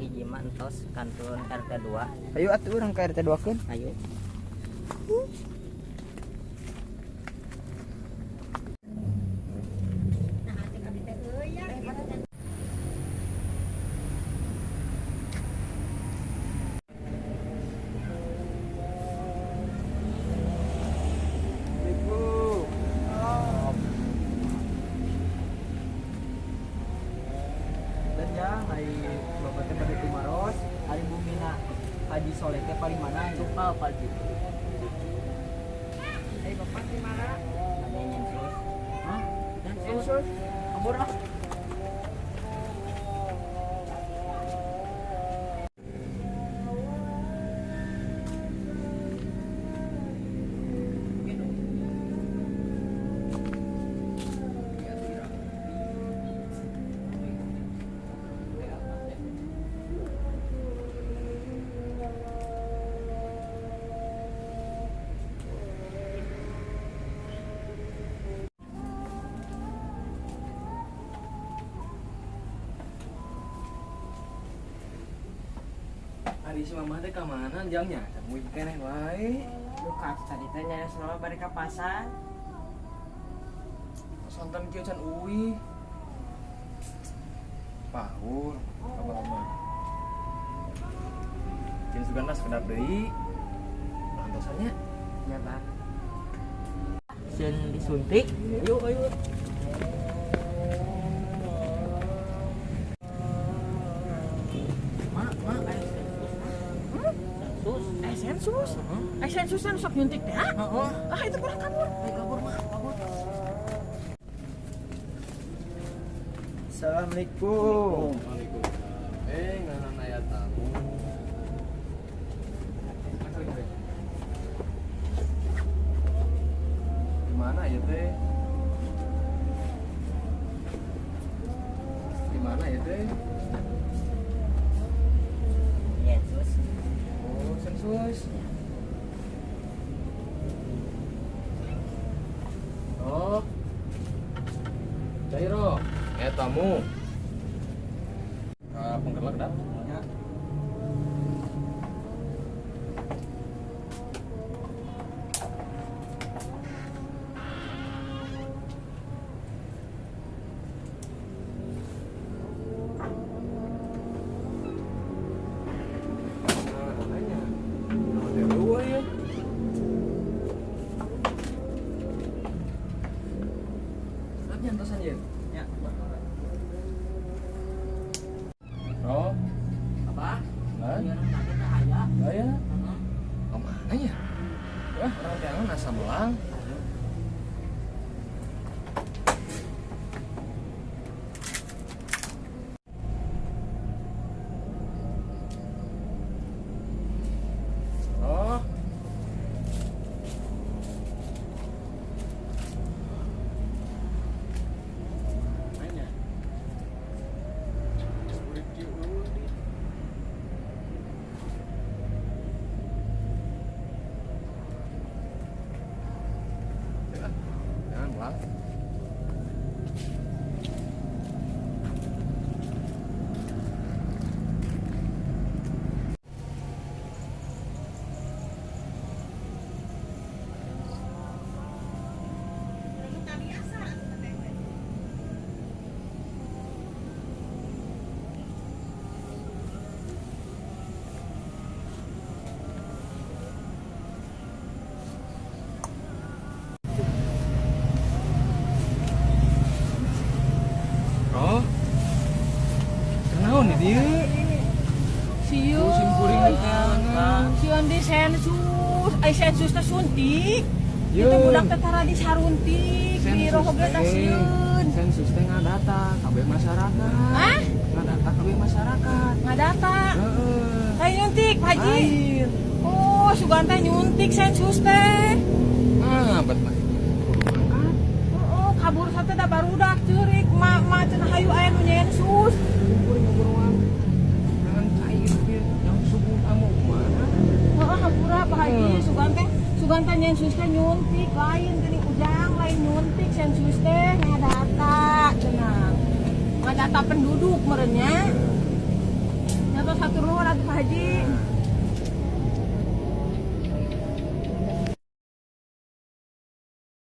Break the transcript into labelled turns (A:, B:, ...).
A: Hiji mah entos kantun RT 2.
B: Ayo atuh urang ka RT 2 keun.
A: Ayo.
B: Assalamualaikum. Dan ya, hari bapak teh bade tumaros, hari bumina Haji Soleh teh paling mana?
A: Supal Pak Ji.
B: Eh, bapak di mana?
A: Ada nyensus.
B: Hah?
A: Nyensus.
B: Sensus. Kabur ah.
C: Ari si mamah teh ka mana jamnya? Samuy keneh wae.
B: Lukas tadi teh nyari sama bari ka pasar.
C: Sonten kieu can uwi. Paur, kabar-kabar. Jeung sugan lah sekedap deui. Lantosannya.
B: Ya, Pak.
A: Sieun disuntik.
C: Ayo, ayo.
A: Mak, mak aya sensus. Sensus.
D: Eh sensus, eh sensusan sok nyuntik teh. Ah,
A: Heeh.
D: ah itu kurang kabur.
A: Ayo kabur mah, kabur.
B: Assalamualaikum.
C: Waalaikumsalam. Eh, ngaran aya tamu. Di mana ya teh? Di mana ya teh?
A: Nyensus.
C: Oh, sensus. Oh. Cairo, eh tamu. Ah, pengkerlak dah.
B: Ya.
C: Nah, makanya. Ada dua ya. Tapi antosan ya.
B: Ya.
C: Oh,
A: Apa?
C: lah,
A: Iya, orang tadi teh aya.
C: lah ya.
A: Heeh.
C: Kemana ya? Wah, orang tiangan asa melang. Oh. Mana? Jangan melang. Oh. Kenaon di dieu?
D: Sieun.
C: Musim kuring teh tangan.
D: Sieun di sensus, eh sensus teh suntik.
C: Yeun.
D: Itu budak teh tara disaruntik, di roho ge teh sieun.
C: Sensus teh ngadata kabeh masyarakat.
D: Hah?
C: Ngadata kabeh masyarakat.
D: Ngadata.
C: Heeh.
D: Lain nyuntik, Pak Haji.
C: Lain.
D: Oh, sugan teh nyuntik sensus teh.
C: Ah, bet mah. Kudu mangkat.
D: Oh, kabur sate da barudak ceurik, ma ma cenah hayu aya nu nyensus.
C: Kuring ngobrol. Jangan cair kieu, yang subuh kamu kumaha?
D: Heeh, hampura Pak Haji, sugan teh nyensus teh nyuntik, lain geuning ujang, lain nyuntik sensus teh ngadata cenah. Ngadata penduduk meureun nya. Ya Atau satu nuhun atuh Pak Haji.